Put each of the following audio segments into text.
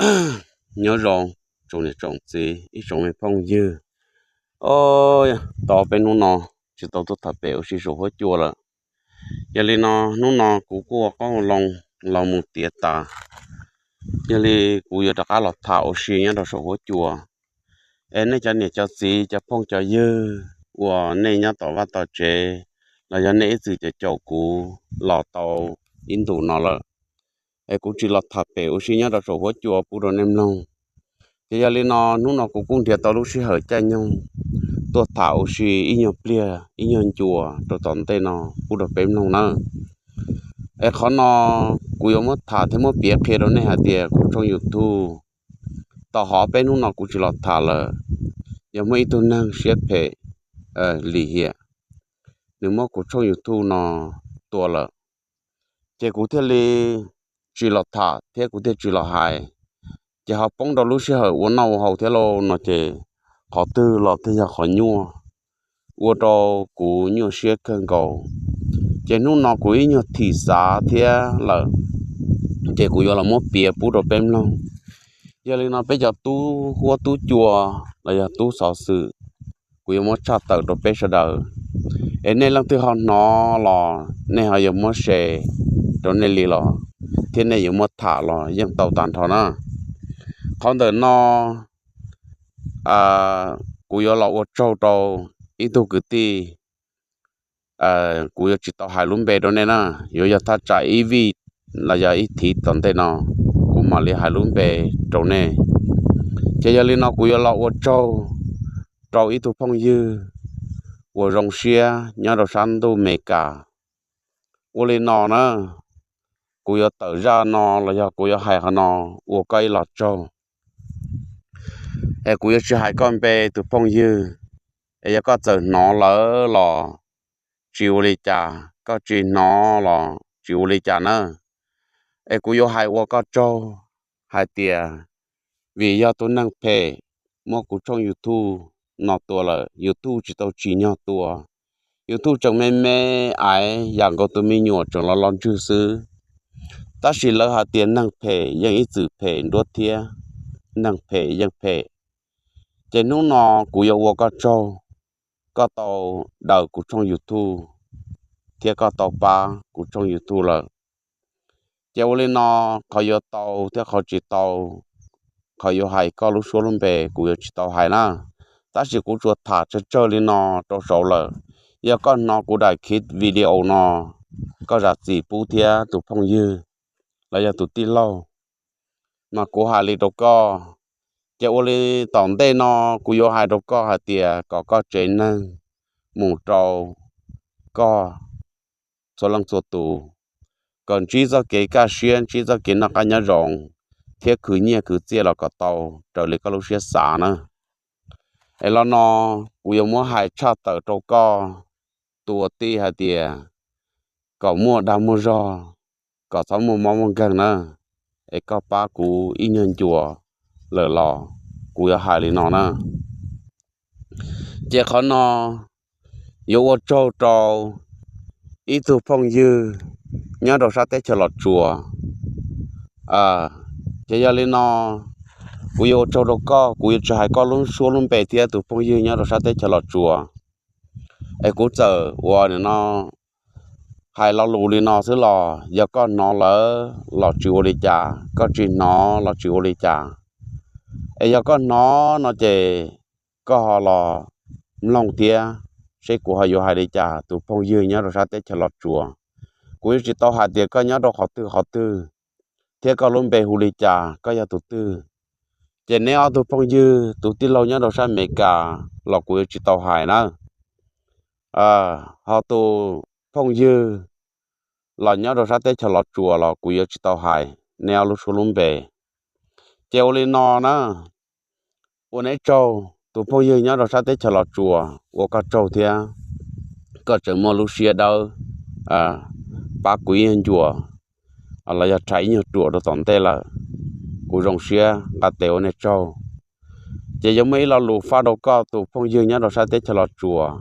Nyob zoo tsoom niam tsoom txiv ib tsoom me phooj ywg, o, tau peb hnub no tsis tau tuaj tham pem ua si saum huab cua lawm. Yog li no hnub no kuv kuj ua qoob loo los mus tiav tas, yog li kuv yuav rov qab los tham ua si nyob rau saum huab cua. Es nej cov niam cov txiv cov phooj cov ywg uas nej nyob tom vaj tom tsev los yog nej ib txwm caum kuv los tau ib ntus no lawm, es kuv tsis los tham pem ua si nyob rau saum huab cua pub rau nej mloog. Ces yog li no hnub no kuv kuj nrhiav tau lub sij hawm caij nyoog tuaj tham ua si ib nyuag pliag ib nyuag ncua rau tom ntej no pub rau peb mloog nawb. Es qhov no kuv yuav muab tham thiab muab piav qhia rau nej hais tias kuv tshooj YouTube, tau hov peb hnub no kuv tsis los tham lawm, yog muaj ib tug neeg siab phem lim hiam, nws muab kuv tshooj YouTube no tua lawm, ces kuv thiaj li tsis los tham thiab kuv thiaj tsis los hais. Ces ho poob rau lub sij hawm ua noj ua haus thiab lauj no ces qhov twg los thiaj yog qhov nyuaj, ua rau kuv nyuaj siab kawg nkaus. Ces hnub no kuv ib nyuag thim xav thiab lawm, ces kuv yuav los muab piav pub rau peb mloog. Yog li no peb cov tub huab tub cua los yog tub xov xwm, kuv yuav muab tshaj tawm rau peb sawv daws. Es nej leej twg ho hnov los nej ho yuav muab share rau nej li los, thiab nej yuav muab tham los yeej tau tag nrho na. Qhov ntawm no kuv yuav los ua tsaug rau ib tug kwv tij, kuv yuav tsis tau hais lub npe rau nej na, yuav yog thaj tsam ib vij los yog ib thiv tom ntej no kuv mam li hais lub npe rau nej. Ces yog li no kuv yuav los ua tsaug rau ib tug phooj ywg uas zoo siab nyob rau sab ntuj Amelikas. Ua li no na, kuv yuav tawm zaj no los yog kuv yuav hais qhov no ua koj ib los tsaug. Es kuv yuav tsis hais koj npe tus phooj ywg, es yog koj txawm hnov lawm los tsis ua li cas, koj tsis hnov los tsis ua li cas na. Es kuv yuav hais ua koj tsaug hais tias vim yog tus neeg phem muab kuv tshooj YouTube no tua lawm, YouTube tsis tau tsim nyog tua. YouTube tseem me me aiv yam nkaus tus me nyuam tseem los los ntswg xwb. Tab sis lawv hais tias neeg phem yeej ib txwm phem nruab thiab, neeg phem yeej phem. Ces hnub no kuv yuav ua koj tsaug, koj tau daws kuv tshooj YouTube thiab koj tau pab kuv tshooj YouTube lawm. Ces ua li no, qhov yuav tau thiab qhov tsis tau, qhov yuav hais koj lub suab lub npe kuv yuav tsis tau hais na. Tab sis kuv tsuas tham tsawg tsawg li no rau saud lawm. Yog koj hnov kuv daim khiv video no, koj zam txim pub thiab tus phooj ywg los yog tus tij laug, mas kuv hais li rau koj. Ces ua li tom ntej no kuv yuav hais rau koj hais tias kom koj tsev neeg mus rau koj txhua leej txhua tus, kom ntsib txoj kev kaj siab, ntsib txoj kev noj qab nyob zoo, thiab khwv nyiaj khwv txiaj los kom tau raws li koj lub siab xav na. Es los no kuv yuav muab hais tshaj tawm rau koj tus ua tij hais tias kom muaj dag muaj zog, kom txhob muaj mob muaj nkeeg na. Es koj pab kuv ib nyuag ncua lawm los kuv yuav hais li no na. Ces qhov no yuav ua tsaug rau ib tug phooj ywg nyob rau sab teb chaws Los Tsuas. Ces yog li no, kuv yuav ua tsaug rau koj, kuv yuav tsis hais koj lub suab lub npe thiab tus phooj ywg nyob rau sab teb chaws Los Tsuas. Es kuv txawm ua no hais lo lus li no xwb los yog koj hnov lawm los tsis ua li cas, koj tsis hnov los tsis ua li cas. Es yog koj hnov no ces koj ho los mloog thiab seb kuv ho yuav hais li cas tus phooj ywg nyob rau sab teb chaws Los Tsuas. Kuv yuav tsis tau hais tias koj nyob rau qhov twg qhov twg thiab koj lub npe hu li cas, koj yog tus twg. Ces neb ob tug phooj ywg, tus tij laug nyob rau sab Amelikas los kuv yuav tsis tau hais na. Ho tus phooj ywg los nyob rau sab teb chaws Los Tsuas los kuv yuav tsis tau hais neb ob lub suab lub npe. Ces ua li no na, ua neb tsaug, tus phooj ywg nyob rau sab teb chaws Los Tsuas ua koj tsaug thiab, koj tseem muaj lub siab dawb pab kuv ib nyuag ncua los yog rhais ib nyuag ruam rau tom ntej lawm. Kuv zoo siab nqa tes ua nej tsaug. Ces yuav muaj ib lo lus faj rau koj tus phooj ywg nyob rau sab teb chaws Los Tsuas,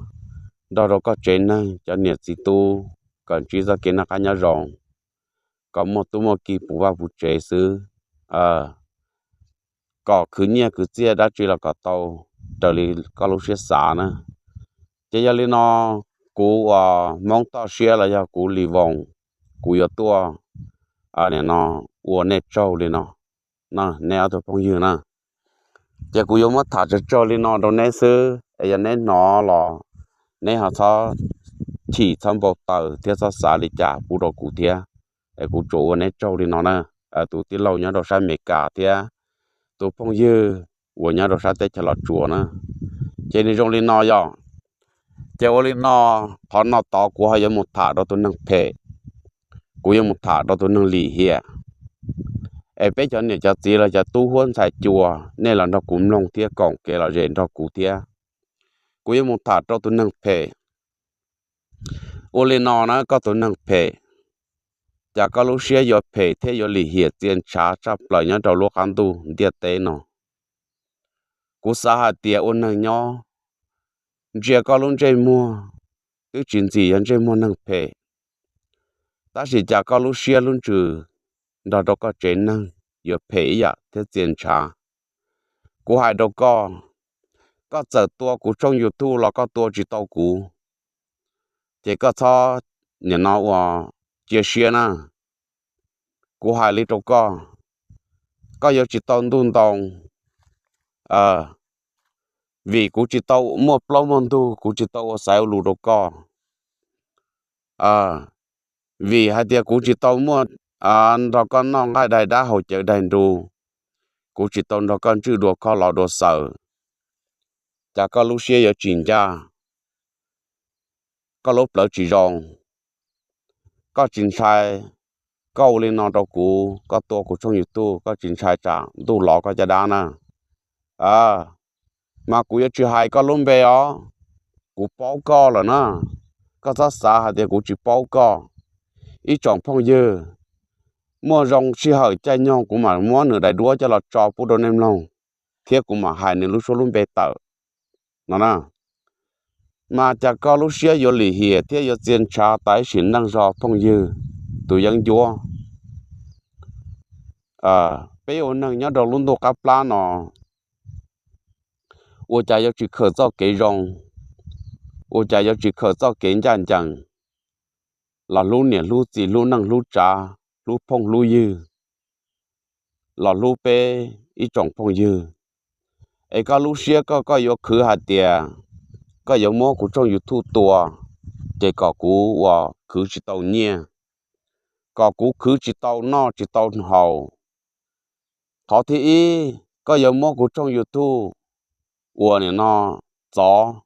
nrog rau koj tsev neeg cov niam txiv tub kom ntsib txoj kev noj qab nyob zoo, kom muaj tub muaj ki puv vaj puv tsev xwb. kom khwv nyiaj khwv txiaj dab tsi los kom tau raws li koj lub siab xav na. Ces yog li no, kuv uas Hmoob toj siab los yog kuv Lis Voos, kuv yuav tuaj nim no ua nej tsaug li no, nej ob tug phooj ywg na. Ces kuv yuav muab tham tsawg tsawg li no rau neb xwb es yog neb hnov los neb ho txhob chim txhob npau taws thiab txhob xav li cas pub rau kuv thiab. Es kuv tsuas ua neb tsaug li no na, tus tij laug nyob rau sab Amelikas thiab tus phooj ywg uas nyob rau sab teb chaws Los Tsuas na. Ces nws zoo li no yog, ces ua li no, qhov no tod kuv ho yuav mus tham rau tus neeg phem, kuv yuav mus tham rau tus neeg lim hiam. Es peb cov niam cov txiv los cov tub huab ntxhais cua, nej los nrog kuv mloog thiab koom kev lom zem nrog kuv thiab. Kuv yuav mus tham rau tus neeg phem. Ua li no na koj tus neeg phem, cas koj lub siab yuav phem thiab yuav lim hiam txia ntshav tshaj plaws nyob rau lub qab ntuj ntiaj teb no? Kuv xav hais tias ua neeg nyob, ntsia koj lub ntsej muag twb tsis ntxim yog ntsej muag neeg phem, tab sis cas koj lub siab lub ntsws nrog rau koj tsev neeg yuav phem ib yam thiab txia ntshav. Kuv hais rau koj, koj txawm tua kuv tshooj YouTube los koj tua tsis tau kuv, ces koj txhob nim no ua cia siab na. Kuv hais li rau koj, koj yuav tsis tau ntuj ntoo, vim kuv tsis tau muaj plaub muaj ntug, kuv tsis tau ua xaiv ua lus rau koj. Vim hais tias kuv tsis tau muaj nrog koj noj nqaij daig dab haus cawv daig nru, kuv tsis tau nrog koj ntswj dua khob lov dua xaws, cas koj lub siab yuav tsis ncaj, koj lub plawv tsis zoo, koj tsis ntshai, koj ua li no rau kuv, koj tua kuv tshooj YouTube, koj tsis ntshai tsam ntuj lov koj caj dab na. Mas kuv yuav tsis hais koj lub npe os, kuv paub koj lawm na, koj txhob xav hais tias kuv tsis paub koj. Ib tsoom phooj ywg, muaj zoo sij hawm caij nyoog kuv mam muab nws daim duab coj los tso pub rau nej mloog, thiab kuv mam hais nws lub suab lub npe tawm no na. Mas cas koj lub siab yuav lim hiam thiab yuav txia ntshav tas ib sim neej zog phooj ywg, tus yeeb ncuab. Peb ua neeg nyob rau lub ntuj qab plab no, ua cas yuav tsis khaws txoj kev zoo, ua cas yuav tsis khaws txoj kev ncaj ncees, los hlub niam hlub txiv hlub neej hlub tsav hlub phooj hlub ywg, los hlub peb ib tsoom phooj ywg. Es koj lub siab koj, koj yuav khwv hais tias koj yuav muab kuv tshooj YouTube tua, ces kom kuv uas khwv tsis tau nyiaj, kom kuv khwv tsis tau noj tsis tau haus. Qhov thib ib, koj yuav muab kuv tshooj YouTube uas nim no txov,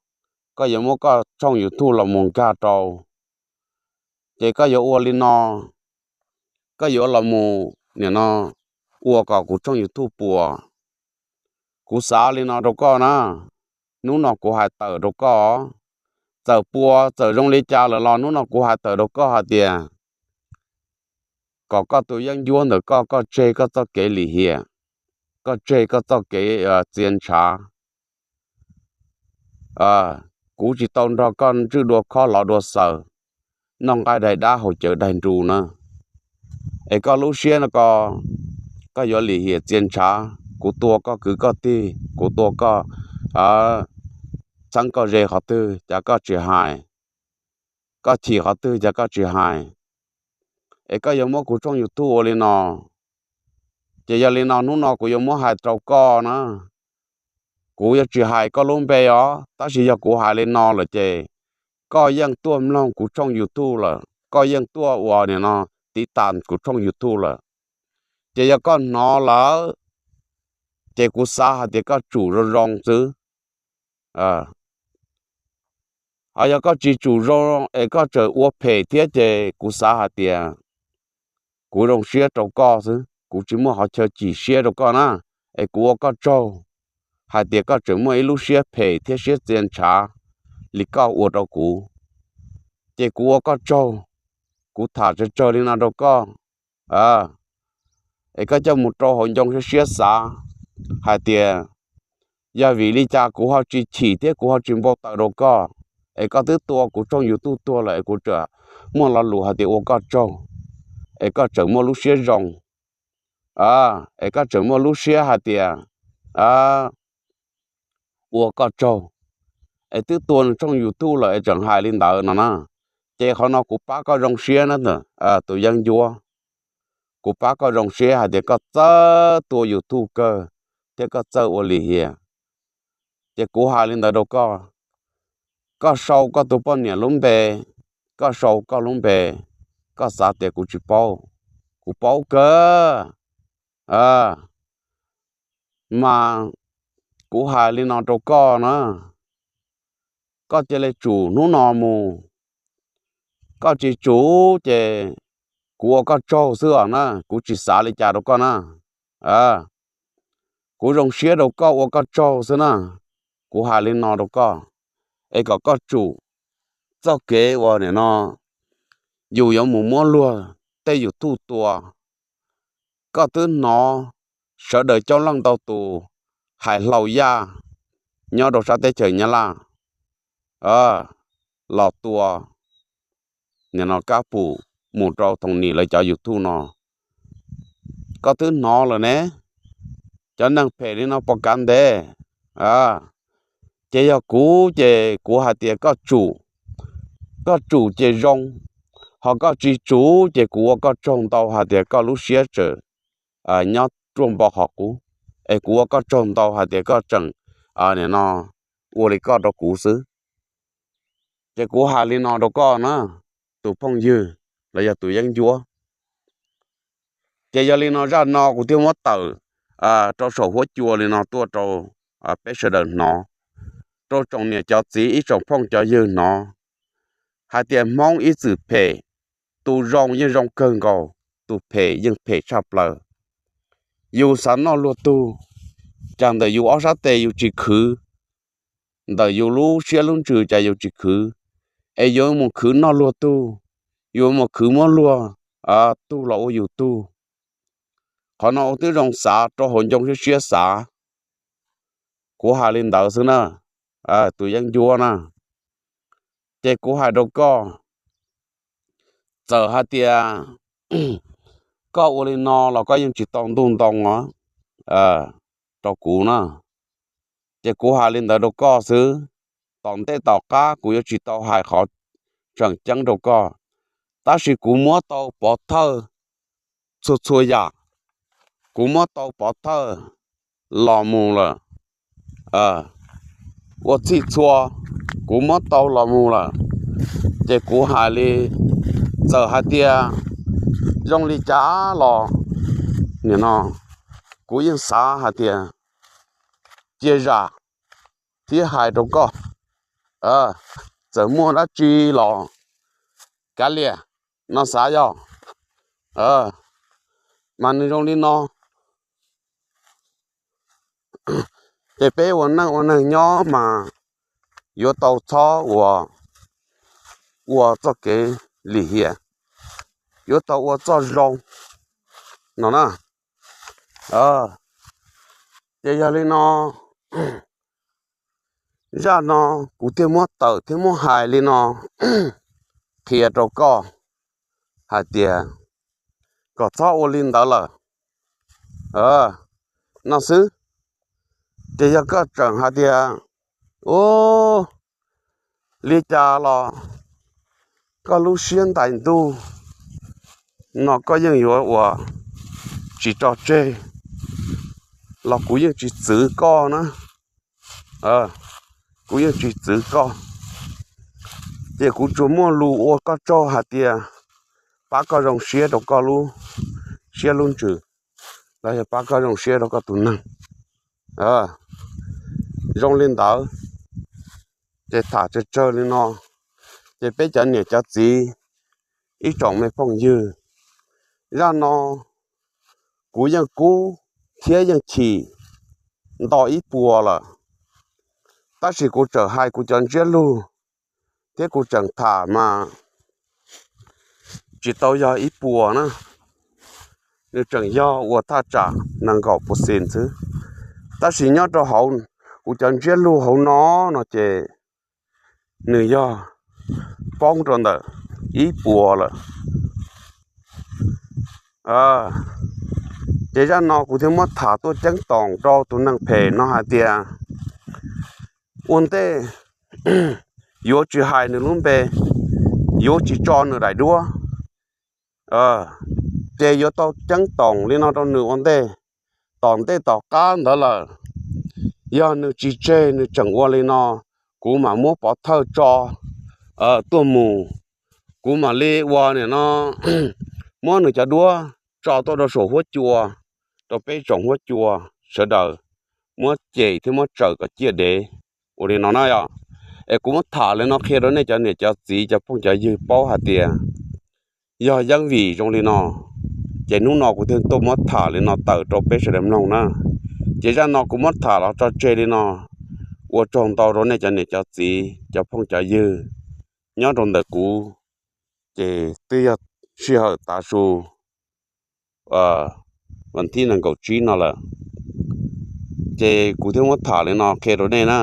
koj yuav muab koj tshooj YouTube los mus nkag rau, ces koj yuav ua li no, koj yuav los mus nim no ua kom kuv tshooj YouTube puas. Kuv xav li no rau koj na, hnub no kuv hais tawm rau koj, txawm puas txawm zoo li cas lawm los hnub no kuv hais tawm rau koj hais tias kom koj tus yeeb ncuab ntawm koj, koj tseg koj txoj kev lim hiam, koj tseg koj txoj kev txia ntshav. Kuv tsis tau nrog koj ntswj dua khob lov dua xaws, noj nqaij daig dab haus cawv daig nru na. Es koj lub siab no ko, koj yuav lim hiam txia ntshav, kuv tua koj kwv koj tij, kuv tua koj, txheeb koj ze qhov twg cas koj tsis hais, koj chim qhov twg cas koj tsis hais. Es koj yuav muab kuv tshooj YouTube ua li no, ces yog li no hnub no kuv yuav muab hais rau koj na. Kuv yuav tsis hais koj lub npe os, tab sis yog kuv hais li no lawm ces koj yeej tuaj mloog kuv tshooj YouTube lawm, koj yeej tuaj ua nim no tiv tas kuv tshooj YouTube lawm. Ces yog koj hnov lawm, ces kuv xav hais tias koj tsum zoo zoo xwb. Ho yog koj tsis tsum zoo es koj tseem ua phem thiab ces kuv xav hais tias kuv zoo siab rau koj xwb, kuv tsis muaj qhov chaw chim siab rau koj na. Es kuv ua koj tsaug hais tias koj tseem muaj ib lub siab phem thiab siab txia ntshav li koj ua rau kuv. Ces kuv ua koj tsaug, kuv tham tsawg tsawg li no rau koj, es koj coj mus rau hauv ncoo siab siab xav hais tias yog vim li cas kuv ho tsis chim thiab kuv ho tsis npau taws rau koj, es koj twb tua kuv tshooj YouTube tuag lawm es kuv tseem muaj lo lus hais tias ua koj tsaug, es koj tseem muaj lub siab zoo, es koj tseem muaj lub siab hais tias ua koj tsaug, es twb tua nws tshooj YouTube lawm es tseem hais li ntawd no na. Ces qhov no kuv pab koj zoo siab na, tus yeeb ncuab. Kuv pab koj zoo siab hais tias koj txawj tua YouTube kawg thiab koj txawj ua lim hiam. Ces kuv hais li ntawd rau koj, koj sau koj tus poj niam lub npe, koj sau koj lub npe, koj xav tias kuv tsis paub, kuv paub kawg. Mas kuv hais li no rau koj na, koj cia li tsum hnub no mus. Koj tsis tsum ces kuv ua koj tsaug xwb os na, kuv tsis xav li cas rau koj na. Kuv zoo siab rau koj, ua koj tsaug xwb na. Kuv hais li no rau koj, es kom koj tsum txoj kev uas nim no yus yuav mus muab luag tej YouTube tua. Koj twb hnov sawv daws coob leej ntau tus hais hlau yaj nyob rau sab teb chaws Nyab Laj los tua nim no kab pum mus rau thoom nim lawv cov YouTube no. Koj twb hnov lawm ne, cov neeg phem li no puas kav ntev? Ces yog kuv ces kuv hais tias koj tsum, koj tsum ces zoo, ho koj tsis tsum ces kuv ua koj tsaug ntau hais tias koj lub siab tseem nyob ruaj npo hos qub, es kuv ua koj tsaug ntau hais tias koj tseem nim no ua li koj rau kuv xwb. Ces kuv hais li no rau koj na, tus phooj ywg los yog tus yeeb ncuab. Ces yog li no zaj no kuv thiaj muab tawm rau saum huab cua li no tuaj rau peb sawv daws hnov, rau tsoom niam cov txiv ib tsoom phooj cov ywg hnov, hais tias Hmoob ib txwm phem, tus zoo yeej zoo kawg nkaus, tus phem yeej phem tshaj plaws. Yus xav noj luag tug, cas ntawm yus ob sab tes yus tsis khwv, ntawm yus lub siab lub ntsws cas yus tsis khwv, es yuav mus khwv noj luag tug, yuav mus khwv muab luag tug los ua yus tug. Qhov no ua tib zoo xav rau hauv ncoo siab siab xav. Kuv hais li ntawd xwb na, tus yeeb ncuab na. Ces kuv hais rau koj, txawm hais tias koj ua li no los koj yeej tsis tau ntuj ntoo os rau kuv na. Ces kuv hais li ntawd rau koj xwb, tom ntej tom qab kuv yuav tsis tau hais qhov tseem ceeb rau koj, tab sis kuv muab tau pov thawj txhua txhua yam, kuv muab tau pov thawj los mus lawm, ua txhij txhua, kuv muab tau los mus lawm. Ces kuv hais li, txawm hais tias zoo li cas los nim no kuv yeej xav hais tias cia zam thiab hais rau koj, txawm muaj dab tsi los kav liam no xav yog, mas nws zoo li no. Ces peb ua neej ua neeg nyob mas yuav tau txhob ua, ua txoj kev lim hiam, yuav tau ua txoj zoo no na. Ces yog li no, zaj no kuv thiaj muab tawm thiab muab hais li no qhia rau koj hais tias kom txhob ua li ntawd lawm no xwb. Ces yog koj tseem hais tias, u, li cas los koj lub siab ntais ntuj no koj yeej yuav ua tsis tso tseg los kuv yeej tsis txwv koj na. Kuv yeej tsis txwv koj. Ces kuv tsuas muaj lus ua koj tsaug hais tias pab koj zoo siab rau koj lub siab lub ntsws, los yog pab koj zoo siab rau koj tus neeg. Zoo li ntawd, ces tham tsawg tsawg li no, ces peb cov niam cov txiv, ib tsoom me phooj ywg, zaj no kuv yeej kub thiab yeej chim nto ib puas lawm, tab sis kuv tseem hais kuv cov ntsiab lus thiab kuv tseem tham mas tsis tau yog ib puas na, nws tseem yog ua thaj tsam nees nkaum puas xis xwb, tab sis nyob rau hauv kuv cov ntsiab lus hauv no no ces nws yog poob rau ntawm ib puas lawm. Ces zaj no kuv thiaj muab tham tuaj ceeb toom rau tus neeg phem no hais tias ua ntej yuav tsis hais nws lub npe, yuav tsis tso nws daim duab, ces yuav tau ceeb toom li no rau nws ua ntej. Tom ntej tom qab ntawd lawm, yog nws tsis tseg, nws tseem ua li no, kuv mam muab pov thawj tso tuaj mus. Kuv mam li ua nim no muab nws cov duab tso tuaj rau saum huab cua, rau peb tsoom huab cua sawv daws muab cem thiab muab tsawm kom ciaj dev. Ua li no na yog, es kuv muab tham li no qhia rau nej cov niam cov txiv cov phooj cov ywg paub hais tias yog yeeb vim zoo li no, ces hnub no kuv thiaj tuaj muab tham li no tawm rau peb sawv daws mloog na. Ces zaj no kuv muab tham los tso tseg li no, ua tsaug ntau rau nej cov niam cov txiv cov phooj cov ywg nyob rau ntawm kuv. Ces twb yog sij hawm tav su vas thib nees nkaum tsib no lawm, ces kuv thiaj muab tham li no qhia rau nej na.